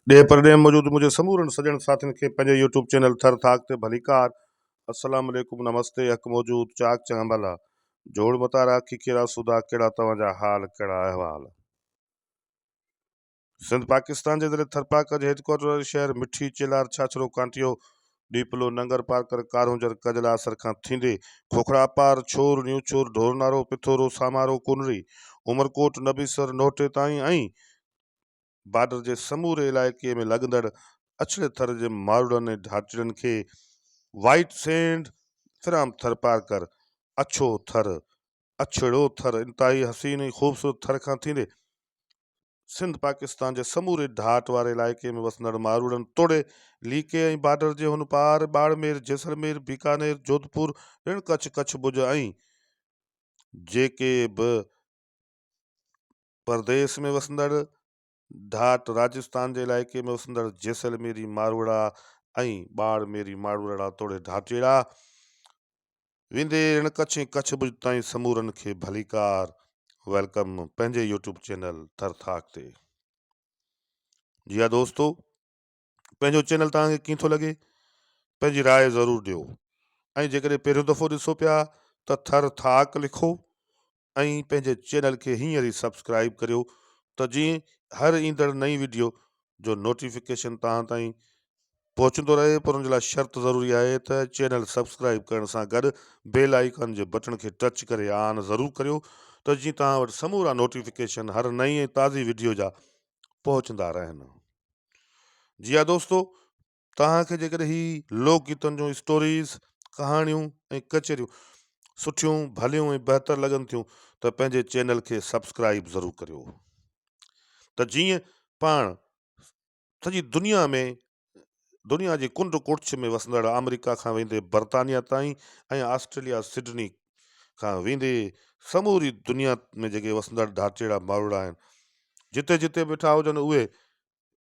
ڏيهه پرڏيهه ۾ موجود منهنجي سمورن سڄڻ ساٿين کي پنهنجي يوٽيوب چينل ٿر ٿاڪ تي ڀليڪار السلام عليڪم نمستي حق موجود چاڪ چڱا ڀلا جوڙ متارا ککيرا سوڌا ڪهڙا توهان جا حال ڪهڙا احوال. سنڌ پاڪستان جي ضلعي ٿرپارڪر جي هيڊڪوارٽر واري شهر مٺي، چيلار، ڇاڇرو، ڪانٽيو، ڏيپلو، ننگر پارڪر، ڪارونجهر، ڪجلاسر کان ٿيندي کوکڙاپار، ڇور، نيوڇور، ڍورنارو، پٿورو، سامارو، ڪنري، عمرڪوٽ، نبيسر، نوهٽي تائين ۽ بارڊر جي سموري علائقي ۾ لڳندڙ اڇڙي ٿر جي ماروئڙن ۽ ڍاٽڙين کي وائيٽ سينڊ فرام ٿرپارڪر، اڇو ٿر، اڇڙو ٿر، انتهائي حسين ۽ خوبصورت ٿر کان ٿيندي سنڌ پاڪستان جي سموري ڍاٽ واري علائقي ۾ وسندڙ ماروئڙن توڙي ليڪي ۽ بارڊر جي هن پار ٻاڙمير، جيسلمير، بيڪانير، جوڌپور، رڻ ڪڇ، ڪڇ ڀڄ ۽ جيڪي به پرديس ۾ وسندڙ ڍاٽ راجستان جي علائقي ۾ وسندڙ جيسلميري ماروئڙا ۽ ٻاڙميري ماروئڙا توڙي ڍاٽيڙا ويندي رڻ ڪڇ ۽ ڪڇ ڀڄ تائين سمورن کي ڀليڪار welcome پنهنجي يوٽيوب چينل ٿر ٿاڪ تي. جي ها دوستو پنهنجو چينل توهان کي ڪيئن ٿو لڳي پنهنجي راء ضرور ڏيو ۽ جيڪڏهن پهريون دفعو ڏسو پيا ته ٿر ٿاڪ لکو ۽ پنهنجي چينل کي هينئر ئي سبسڪرائيب ڪريو ته جيئن هر ايندڙ نئين وڊيو جو نوٽيفڪيشن توهان تائين پهچندو رهي پر ان جي لاء شرط ضروري آهي ته چينل سبسڪرائيب ڪرڻ سان گڏ بيل آئيڪان جي بٽڻ کي ٽچ ڪري آن ضرور ڪريو ته جيئن توهان وٽ سمورا نوٽيفڪيشن هر نئين ۽ تازي وڊيو جا پهچندا رهن. جي ها دوستو توهان کي جيڪڏهن هي لوڪ گيتن جون اسٽوريز، ڪهاڻيون ۽ ڪچهريون سٺيون، ڀليون ۽ بهتر لڳن ٿيون ته پنهنجي چينل کي سبسڪرائيب ضرور ڪريو ته جيئن پاڻ سڄي دنيا ۾ دنيا جي ڪنڊ ڪڙڇ ۾ وسندڙ آمريڪا کان ويندي برطانيا تائين ۽ آسٽريليا سڊني کان ويندي سموري دنيا ۾ جيڪي وسندڙ ڍاٽيڙا ماروئڙا آهن جتي جتي ويٺا هجن اهي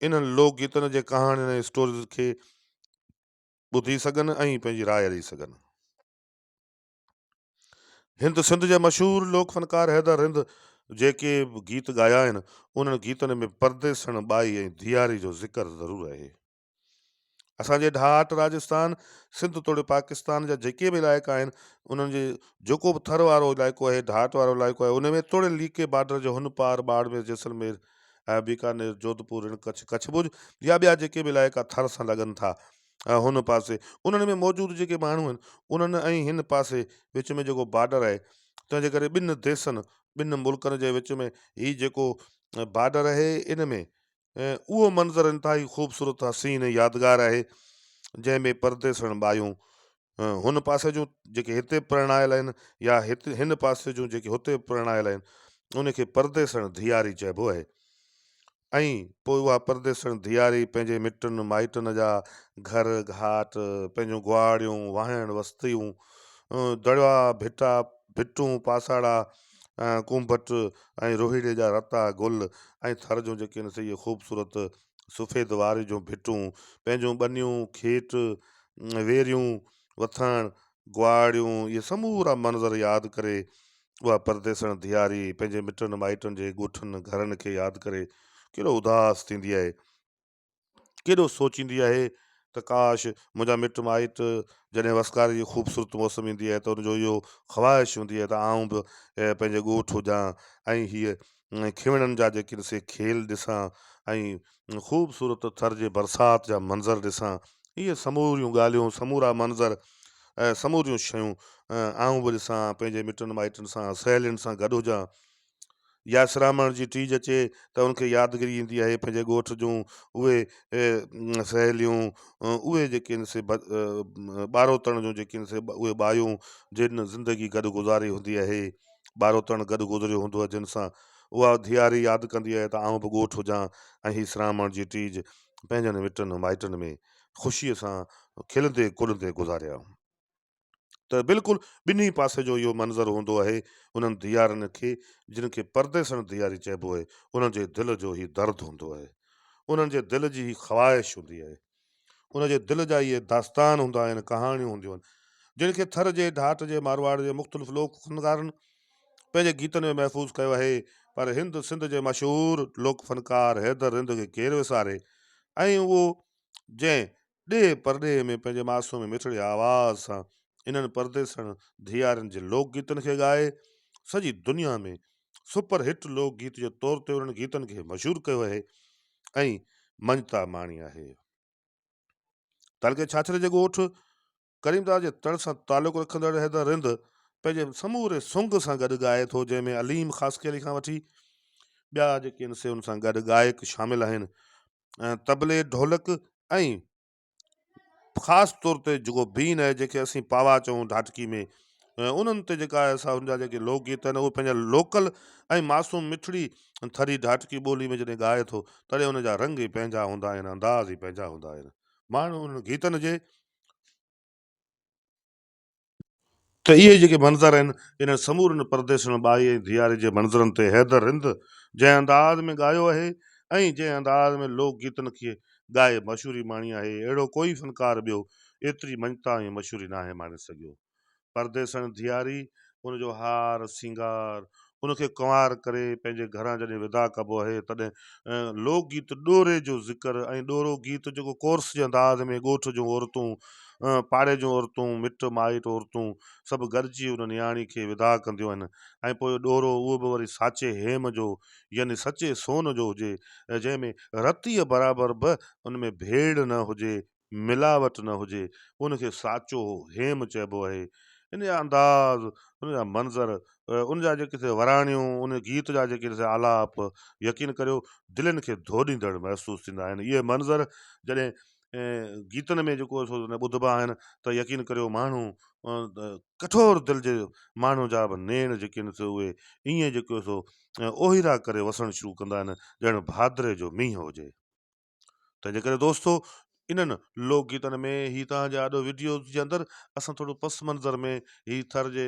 انهن لوڪ گيتن جي ڪهاڻين ۽ اسٽوريز کي ٻڌي سگهن ۽ پنهنجي راء ڏئي سگهن. هند سنڌ جي مشهور لوڪ فنڪار حيدر رند جيڪي به گيت ڳايا آهن، انهن گيتن ۾ پرديسڻ ٻائي ۽ ڌياري جو ذڪر ضرور آهي. اسان جي ڍاٽ راجستان، سنڌ توڙي پاڪستان جا جيڪي به علائقا آهن انهن جي جيڪو به ٿر وارو علائقو آهي ڍاٽ وارو علائقو آهي ان ۾ توڙي ليڪي بارڊر جي هن پار ٻاڙمير جيسلمير ۽ بيڪانير جوڌپور رڻ ڪڇ ڪڇ ڀڄ يا ٻيا جيڪي به علائقا ٿر سان لڳن ٿا هن پاسي انهن ۾ موجود جيڪي ماڻهو آهن انهن ۽ هن پاسي وچ ۾ جيڪو بارڊر آهي تنهن جي ڪري ٻن ديسن ٻن ملڪن جي وچ ۾ هي جيڪو بارڊر آهي ان ۾ اهو منظر انتهائي خوبصورت، حسين ۽ يادگار آهي، جنهن ۾ پرديسڻ ٻايون هن پاسي جون جيڪي هتي پرڻايل آهن يا هت هن پاسي جون جيڪي هتي پرڻايل آهن، ان کي پرديسڻ ڌياري چئبو آهي ۽ پوء اها پرديسڻ ڌياري پنهنجي مٽن مائٽن جا گهر گهاٽ، پنهنجون گواڙيون، واهڻ وستيون، دڙوا، ڀٽا، ڀٽون، پاساڙا، ڪونڀٽ ۽ روهيڙي جا رتا گل ۽ ٿر جون جيڪي آهن سي اهي خوبصورت سفيد واري جون ڀٽون، پنهنجون ٻنيون، کيٽ، ويريون، وٿاڻ، گواڙيون اهي سمورا منظر ياد ڪري اها پرديسڻ ڌياري پنهنجي مٽن مائٽن جي ڳوٺن گهرن کي ياد ڪري ڪيڏو اداس ٿيندي آهي. ڪيڏو سوچيندي آهي ته ڪاش منهنجا مٽ مائٽ جڏهن وسڪاري جي خوبصورت موسم ايندي آهي ته ان جو اهو خواهش هوندي آهي ته آئون به پنهنجي ڳوٺ هجان ۽ هيء کيوڻن جا جيڪي سي کيل ڏسان ۽ خوبصورت ٿر جي برسات جا منظر ڏسان اهي سموريون ڳالهيون سمورا منظر سموريون شيون آئون به ڏسان پنهنجي مٽن مائٽن سان سهيلين سان گڏ هجان يا سرامڻ جي ٽيج اچي ته ان کي يادگيري ايندي آهي پنهنجي ڳوٺ جون اهي سهيليون اهي جيڪي آهن سي ٻاروتڻ جون جيڪي آهن سي اهي ٻايون جن زندگي گڏ گذاري هوندي آهي ٻاروتڻ گڏ گذريو هوندو آهي جن سان اها ڌياري ياد ڪندي آهي ته آئون به ڳوٺ هجان ۽ هي سرامڻ جي ٽيج پنهنجن مٽن مائٽن ۾ خوشيء سان کلندي ڪڏندي گذاريان. ته بلڪل ٻنهي پاسي جو اهو منظر هوندو آهي، انهن ڌيئارن کي جن کي پرديسڻ ڌيئاري چئبو آهي، انهن جي دل جو هي درد هوندو آهي، انهن جي دل جي هي خواهش هوندي آهي، ان جي دل جا اهي داستان هوندا آهن، ڪهاڻيون هونديون آهن، جن کي ٿر جي ڍاٽ جي مارواڙ جي مختلف لوڪ فنڪارن پنهنجي گيتن ۾ محفوظ ڪيو آهي، پر هند سنڌ جي مشهور لوڪ فنڪار حيدر رند کي ڪير وساري؟ ۽ اهو جنهن ڏيهه پرڏيهه ۾ پنهنجي معصوم ۽ مٺڙي آواز سان انهن پرديسڻ ڌيئارين جي لوڪ گيتن کي ڳائي سڄي دنيا ۾ سپر هٽ لوڪ گيت جي طور تي انهن گيتن کي مشهور ڪيو آهي ۽ مڃتا ماڻي آهي. تعلقي ڇاڇري جي ڳوٺ ڪريمداد جي تڙ سان تعلق رکندڙ حيدر رند پنهنجي سموري سنگ سان گڏ ڳائي ٿو جنهن ۾ عليم خاصخيلي کان وٺي ٻيا جيڪي آهن سي ان سان گڏ ڳائڪ شامل آهن طبلي ڍولڪ ۽ خاص طور تي جيڪو بين آهي جنهن کي اسين پاوا چئون ڍاٽڪي ۾ انهن تي جيڪا آهي سا ان جا جيڪي لوڪ گيت آهن اهي پنهنجا لوڪل ۽ معصوم مٺڙي ٿري ڍاٽڪي ٻولي ۾ جڏهن ڳائي ٿو تڏهن ان جا رنگ ئي پنهنجا هوندا آهن انداز ئي پنهنجا هوندا آهن ماڻهو انهن گيتن جي ته اهي جيڪي منظر آهن، انهن سمورن پرديسڻ ٻائي ۽ ڌيئاري جي منظرن تي حيدر رند جنهن انداز ۾ ڳايو آهي ۽ جنهن انداز ۾ لوڪ گيتن کي ڳائي مشهوري ماڻي آهي، اهڙو ڪوئي فنڪار ٻيو ايتري مڃتا ۽ مشهوري ناهي ماڻي سگهيو. پرديسڻ ڌيئاري، ان جو هار سينگار، ان کي ڪنوار ڪري پنهنجي گهران جڏهن وداع ڪبو آهي تڏهن لوڪ گيت ڏوري جو ذڪر ۽ ڏورو گيت جيڪو ڪورس جي انداز ۾ ڳوٺ جون عورتون، پاڙي جون عورتون، مٽ مائٽ عورتون سڀ گڏجي ان نياڻي کي وداع ڪنديون آهن ۽ پوء ڏورو اهو به وري ساچي هيم جو يعني سچي سون جو هجي جنهن ۾ رتيء برابر به ان ۾ ڀيڙ نه هجي ملاوٽ نه هجي ان کي ساچو هيم چئبو آهي. ان جا انداز، ان جا منظر، ان جا جيڪي سي وراڻيون، ان گيت جا جيڪي سي آلاپ يقين ڪريو دلين کي ڌوڏيندڙ محسوس ٿيندا آهن. اهي منظر جڏهن گيتن ۾ جيڪو سو ٻڌبا آهن ته يقين ڪريو ماڻهو ڪٺور دل جي ماڻهو جا به نيڻ جيڪي آهن سي اهي ائين جيڪو سو اوهيرا ڪري وسڻ شروع ڪندا آهن ڄڻ ڀادري جو مينهن هجي. تنهنجي ڪري دوستو انهن لوڪ گيتن ۾ هي توهان جي آڏو وڊيوز جي اندر اسان ٿورو پس منظر ۾ هي ٿر جي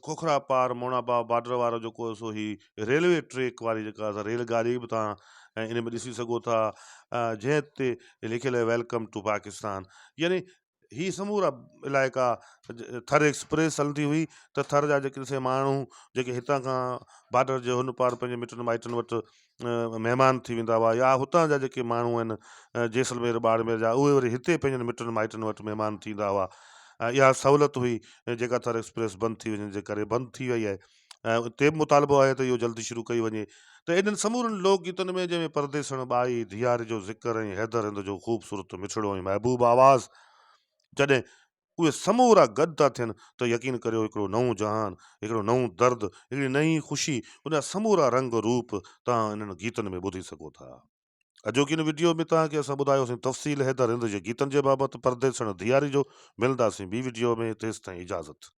کوکرا پار موڻابا بارڊر وارو جيڪو سو هي ريلوي ٽريڪ واري جيڪا ريل گاڏي به توهان ان ۾ ڏسي سگهو ٿا جنهن تي لکيل آهي welcome two Pakistan يعني هي سمورا علائقا ٿر ايڪسپريس هلندي هئي ته ٿر جا جيڪي سي ماڻهو جيڪي هتان کان بارڊر جي هن پار پنهنجي مٽن مائٽن وٽ مهمان ٿي ويندا هئا يا هتان جا جيڪي ماڻهو آهن جيسلمير ٻاڙمير جا اهي وري هتي پنهنجن مٽن مائٽن وٽ مهمان ٿيندا هئا اها سهولت هئي جيڪا ٿر ايڪسپريس بند ٿي وڃڻ جي ڪري بند ٿي وئي آهي ۽ اتي به مطالبو آهي ته اهو جلدي شروع ڪئي وڃي ته انهن سمورن لوڪ گيتن ۾ جنهن ۾ پرديسڻ ٻائي ڌيئاري جو ذڪر ۽ حيدر هند جو خوبصورت مٺڙو ۽ محبوب آواز جڏهن اهي سمورا گڏ ٿا ٿين ته يقين ڪريو هڪڙو نئون جهان، هڪڙو نئون درد، هڪڙي نئين خوشي ان جا سمورا رنگ روپ توهان انهن گيتن ۾ ٻڌي سگهو ٿا. اڄوڪي هن وڊيو ۾ توهان کي اسان ٻڌايوسين تفصيل حيدر هند جي گيتن جي بابت پرديسڻ ڌيئاري جو ملنداسين ٻي وڊيو ۾ تيستائين اجازت.